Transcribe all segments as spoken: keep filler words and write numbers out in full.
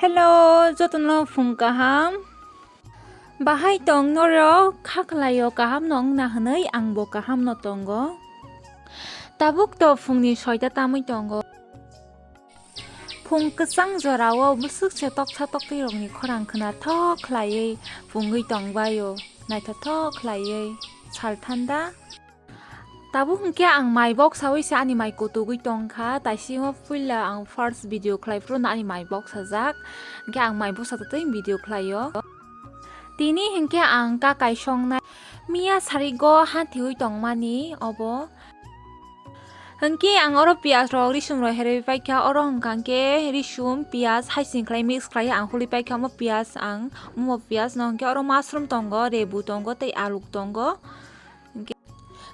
Hello, jotono phung kaham. Bahai tong norok, kha khlaio kaham no wngna hwnwi angbo kaham no tongo. Tabuk to phungni soita tamwi tongo. Phung kwchang jorao bwswk se toksa toktwi rokni khorang khwnathok khlaiwi pungwi tongbaio, naithothok khlaiwi sal thanda. Tabuk hwnkhe ang mai boksawi se ani mai kutugwi tongkha, taisimo puila ang first video khlai phuru no ani mai boksajak, hwnkhe ang mai boksa twi video khlaio. Tini hwnkhe ang kakai songnai, miya sarigo hathiwi tongmani obo. Hwnkhe ang oro piyaj rok risum rok herwi paikha, oro hwnkha hwnkhe risum piyaj haising khlai mix khlai ang hului paikha, omo piyaj ang, omo piyaj no hwnkhe oro mushroom tongo, rebu tongo tei aluk tongo.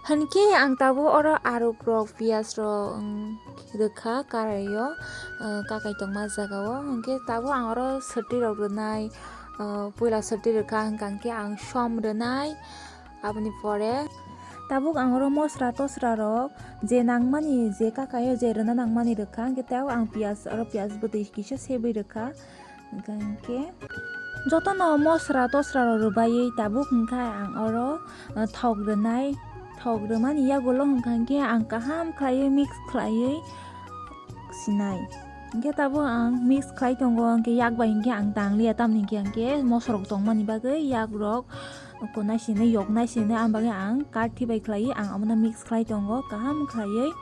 Hwnkhe ang tabuk oro aruk rok, piyaj rok, um, rwkha karaio, uh, kakai tongma jagao. Hwnkhe tabuk ang oro swtwi rok rwnai, uh, puila swtwi rwkha hwnkha hwnkhe ang som rwnai. Aboni pore tabuk ang oro mosra tosra rok je nangmani, je kakaio je rwna nangmani rwkha, hwnkhe tabuk ang piyaj, oro piyaj bwtwi kisa sebwi rwkha. Hwnkha hwnkhe jotono mosra tosra rok rwbaiwi tabuk hwnkha ang oro, uh, thok rwnai, thok rwmani yagulo hwnkha hwnkhe ang kaham khlaiwi mix khlaiwi sinai. Hwnkhe tabuk ang mix khlai tongo, hwnkhe yak bai hwnkhe ang tangliya, tamni hwnkhe hwnkhe mosra rok tongmani bagwi yak rok kunai sinai, yoknai sinai, ang bagwi ang karthi bai khlaiwi ang abono mix khlai tongo kaham khlaiwi.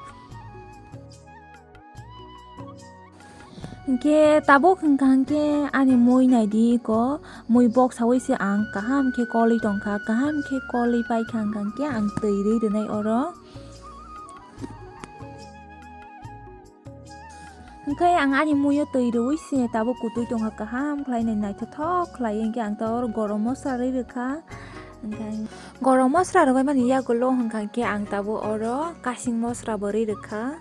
Hwnkhe tabuk hwnkha hwnkhe ani mui naidi iko, mui boksawi se ang kaham khe kolwi tongkha, kaham khe kolwi paikha hwnkha hwnkhe ang twi rwi rwnai oro. Hwnkhe ang ani muio twi rwi se tabuk kutui tongkha, kaham khlainai naithothok khlai, hwnkhe ang tabuk oro gorom mosra rwi rwkha. Hwnkhe gorom mosra rwbaimani yagulo hwnkha hwnkhe ang tabuk oro kasing mosra bo rwi rwkha.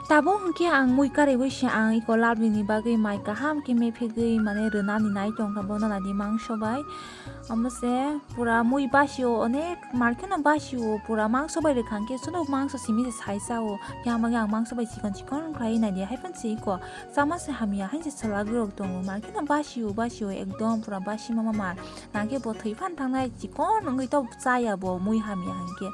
Tabuk hwnkhe ang mui kariwi se ang iko Lovely ni bagwi mai kaham khe mephigwi mane rwnani nai tongkha, bono naidi mangso bai. Omo se pura mui basio, onek markhe no basio, pura mangso bai rwkha hwnkhe chwngno mangso simi se sai chao. Yang bagwi ang mangso bai chikon chikon khlaiwi naidi, haiphano se iko chama se hamya haino se chwla gwrwk tongo, markhe no basio, basio ekdom pura basi mama mar. Nangkhe bo thwi phan thangnai, chikon wngwi to chaya bo mui hamya hwnkhe.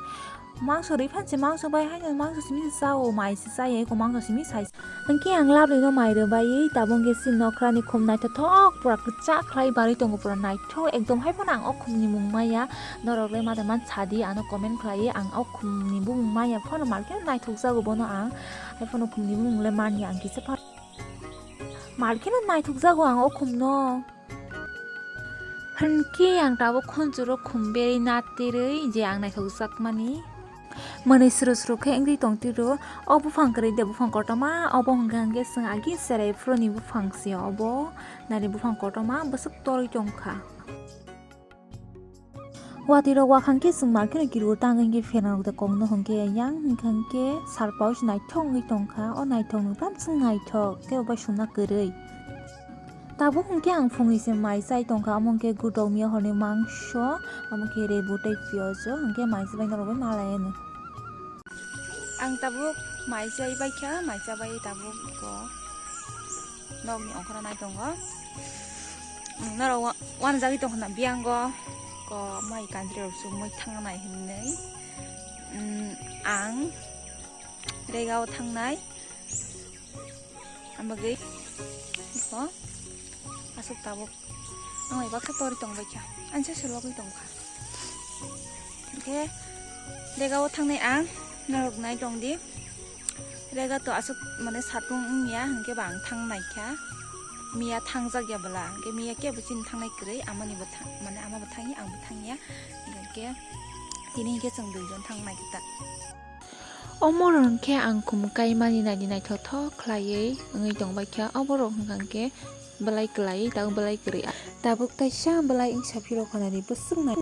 Mangso rwi phan se mangso bai haino mangso simi se chao, mai se chaya eko mangso simi sai. Hwnkhe ang Lovely no mai rwbaiwi tabuk hwnkhe chini nokhrani khum naithothok pura kwchak khlai barwi tongo, pura naithok ekdom. Haiphano ang o khumni mung maya, norok le ma tongma sadi ano comment khlaiwi, ang o khumni bumung maya phano markhe naithokjago bono ang, haiphano khumni bumung le manya ang kisa pha-, markhe no naithokjago ang o khumno. Hwnkhe ang tabuk khunjuro khum berwi natirwi je ang naithokjakmani. Mwnwi sru sru khe wngwi tongtiro. O buphang kwrwi de buphang kotorma, obo hwnkha hwnkhe chwng agi cherai phuruni buphang se obo. Nari buphang kotorma bwswk torwi tongkha. Watwi rok wakhang khe chwng markhe no kiru tang wngkhe pherang rok de kokno hwnkhe yang hwnkha hwnkhe sal pouch naithok wngwi tongkha. O naithok nwng tamo chwng naithok tei obo sumna kwrwi. Tabuk hwnkhe ang phungni se mai chai tongkha, omo hwnkhe gudok miya horni mangso, omo khe rebu tei piyojo, hwnkhe mai se bai norok bai malai anw. Ang tabuk mai chai baikha, mai chabai tabuk ko nokni ongkhorna nai tongo. Norok wa-, wanjagwi tongkha na biyango ko mai kandri rok chumui thangnai hinwi. Ang rega o thangnai. Ang bagwi iko aswk tabuk ang bai baksa tori tongbaikha, ang se se logwi tongkha. Hwnkhe rega o thangnai ang norok nai tongdi. Rega to aswk mane satung wngya hwnkhe ba ang thang naikha. Miya thangjak ya bwla, hwnkhe miya kebo chini thangnai kwrwi, amani bo thang, mane ama bo thangya, ang bo thangya. Hwnkhe tini hwnkhe chwng duijon thang naikha ta. Omo rok hwnkhe ang khum kaimani naidi naithothok khlaiwi wngwi tongbaikha. Oborok hwnkha hwnkhe belai kwlaiwi tabuk belai kwrwi. Tabuk kaisa belai wngsa phirokha naidi bwswk nai.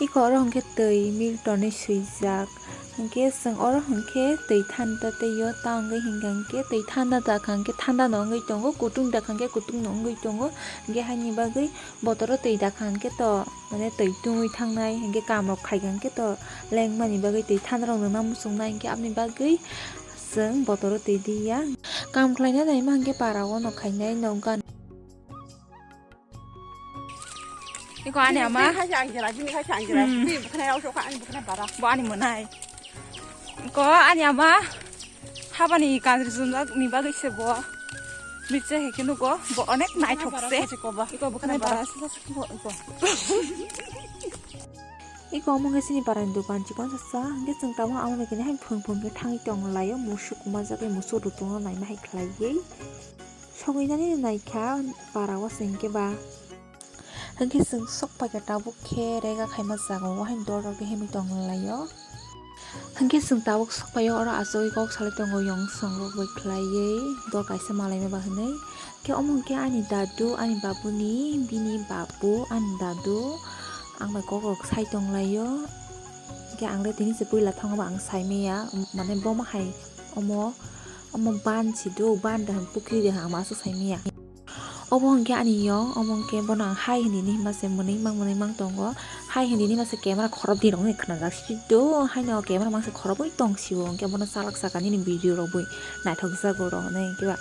Iko oro hwnkhe twi milk tonwi swijak. Hwnkhe chwng oro hwnkhe twi thanda tei o ta wngwi hwnkha hwnkhe twi thanda dakha hwnkhe thanda no wngwi tongo, kutung dakha hwnkhe kutung no wngwi tongo. Hwnkhe haini bagwi botoro twi dakha hwnkhe to mane twi tungwi thangnai, hwnkhe kam rok khaikha hwnkhe to lengmani bagwi twi thanrok nungna muchungnai, hwnkhe aboni bagwi Chwng botoro twi di ya. Kam khlaina naima hwnkhe para o no khainai no gan. Iko ani ama. Bini khai se ang jera, bini khai se ang jera. Hmm. Bini bwkhwnai rao sokha, ani bwkhwnai bara. Bo ani mwnai. Iko ani ama. Habani kanjri chumjak ni bagwi se bo. Mitse heke nugo, bo onek naithok se. Iko bwkhwnai bara se iko. Iko omo khe chini parani dokan chikon sasa, hwnkhe chwng tabuk amo bai khe hai phwrwng phwrwng khe thangwi tong laio, musuk kwmajak khe musuk rwtwngno naima hai khlaiwi. Sogwi nani naikha para o se hwnkhe ba. Hwnkhe chwng sok paikha tabuk khe rega khaima jaga o haino dor rok khe himwi tong laio. Hwnkhe chwng tabuk sok paio oro achugwi kok salai tongo yong song rok bai khlaiwi dor kaisa malaima ba hwnwi. Khe omo hwnkhe ani dadu, ani babuni, bini babu, ani dadu ang bai kok rok sai tong laio. Hwnkhe ang le tini se puila thango ba ang sai maya, mane bomo hai omo, omo ban si do, ban de hwn pukri de hwn ang ma aswk sai maya. Obo hwnkhe ani yong, omo hwnkhe bono ang hai hindi hinwi hima se mwnwi mang mwnwi mang tongo. Hai hindi hinwi hima se camera khorop di rok nini khwnajak si do, haino camera mang se khorobwi tong sio, hwnkhe bono chalak saka nini video rok bwi naithok jago rok hinwi hwnkhe ba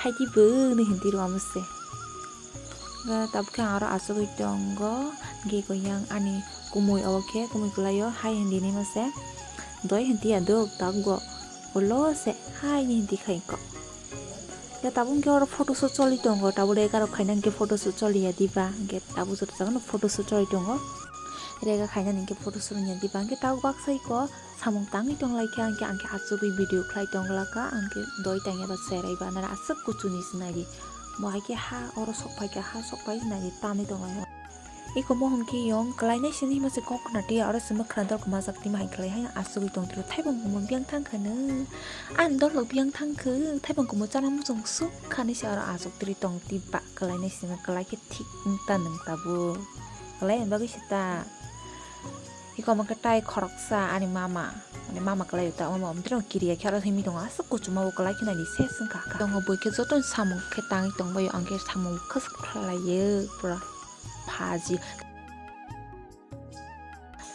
hai di bo hinwi hindi rw amo se. Hwnkhe tabuk khe ang oro achugwi tongo, hwnkhe eko yang ani kumui obo khe kumui kwlaio hai hindi hinwi hima se doi hindi ya dok tabuk go ulo se hai hindi khai ko. Hwnkhe tabuk hwnkhe oro photoshoot choli tongo, tabuk rega rok khaina hwnkhe photoshoot choli ya diba, hwnkhe tabuk joto jaga no photoshoot choli tongo, rega khaina hwnkhe photoshoot wngya diba, hwnkhe tabuk baksa iko samung tangwi tong lai kha, hwnkhe ang khe achugwi video khlai tong la kha, ang khe doi tangya ba cherai ba nara aswk kuchuni se nai di, bo hai khe ha oro sok phai kha, ha sok phai se nai di, tamni tong lai. Iko mohon khe yong kwlainai sini hima se kok khna twi aro se mwkhra dor kwmajak twi mahai kwlai hai asugwi tong twi thaibong kumu biyang thang kha nw. Ani dol rok biyang thang kha thaibong kumu chana muchung suk kha ni se aro asuk twi tong twi ba kwlainai sini kwlai khe thik wng ta nwng tabuk. Kwlai ni bagwi se ta. Iko omo khe tai khoroksa ani mama. Ani mama kwlai ta omo omtwrwng kiriya khe aro himwi tongo asuk kuchuma bo kwlai khe nai di ses wng kha kha. Tongo bui khe joto ni samung khe tangwi tong bai o ang khe samung khasuk khlai o pura. Phaji.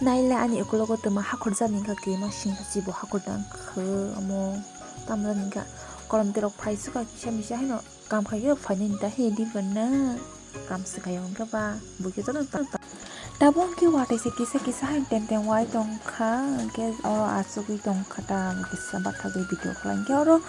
Naila ani ukulogo twma hakhorjani wngkha, kirima singha chibo hakhorjak wngkha omo. Tamjani wngkha kolom terok phai swkha kisa misa haino kam khaikhe phainani ta he di bana kam swkha ya wngkha ba buikhe joto ta. Tabuk hwnkhe watwi se kisa kisa hai teng teng wai tongkha, hwnkhe oro achugwi tongkha ta kisa bathagwi video khlai. Hwnkhe oro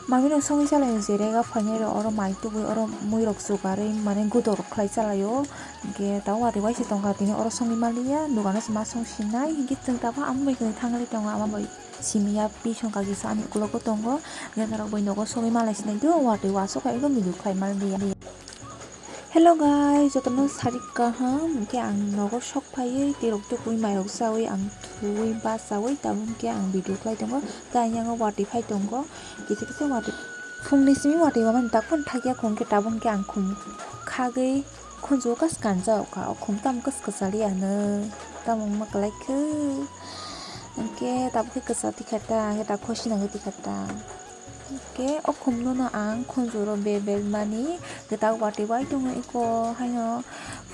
mamino songwi chalai je rega phainai rok oro mai tubui oro mui rok chugarwi mane gudo rok khlai chalai o. Hwnkhe tabuk watwi waisa tongkha tini oro songwi manliya, dogano se ma song sinai. Hwnkhe chwng tabuk ama bai kwthang thangwi tongo, ama bai simiya, pisong kagisa ani ukulogo tongo. Hwnkhe norok bai nogo sogwi malai sinai do, watwi wasukha ekdom video khlai manliya. Hello guys, jotono sarik kaham. Hwnkhe ang nogo sok phaiwi twi rok tubui mai rok chawi ang thuwi bachawi tabuk hwnkhe ang video khlai tongo. Tei ayang watwi phai tongo, kisa kisa watwi. Phungni simi watwi mamani tak phano thakya khum khe tabuk hwnkhe ang khum khagwi khunju o kas kanjak kha, o khum tamo kas kwchaliya hwno, tamo wngma kwlai khe. Hwnkhe tabuk khe kwchar tikha ta, hwnkhe tak khosi nangwi tikha ta. Hwnkhe o khumno no ang khunju ro bebel mani, hwnkhe tabuk watwi bai tongo eko haino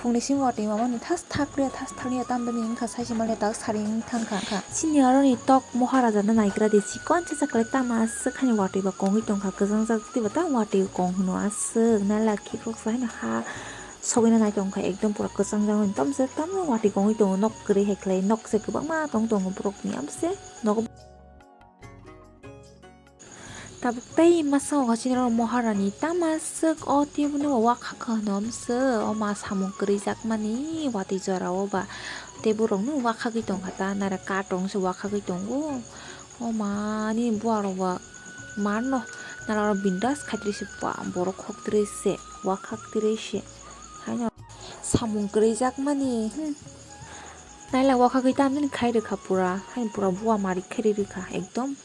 phungni simi watwi mamani thas thakliya, thas thakliya, tamoni wngkha saisi maliya tak sari wng thangkha. Chini aroni tok Maharaja no naigra di, chikon chajak kwlai tamo aswk haino watwi ba kongwi tongkha, kwchang jak twi ba tamo watwi kong hwno aswk, naila khikrok sa haino ha sogwino nai tongkha, ekdom pura kwchang jak, tamse tamo watwi kongwi tongo, nok kwrwi hai khlai, nok se kwbangma tong tongo borokni, amse nogo. Tabuk tei masa o chini oro Maharani tamo aswk o teibo no wakha kha hwno amse o ma samung kwrwi jakmani watwi jora o ba teibo rok no wakhagwi tongkha ta nara katok se wakhagwi tongo o ma ni bua rok ba ma no nara oro bindas khaitri se ba borok khoktrwi se wakhaktrwi se haino samung kwrwi jakmani hmm. Naila wakhagwi tamni khai rwkha pura, haino pura bua mari khairi rwkha ekdom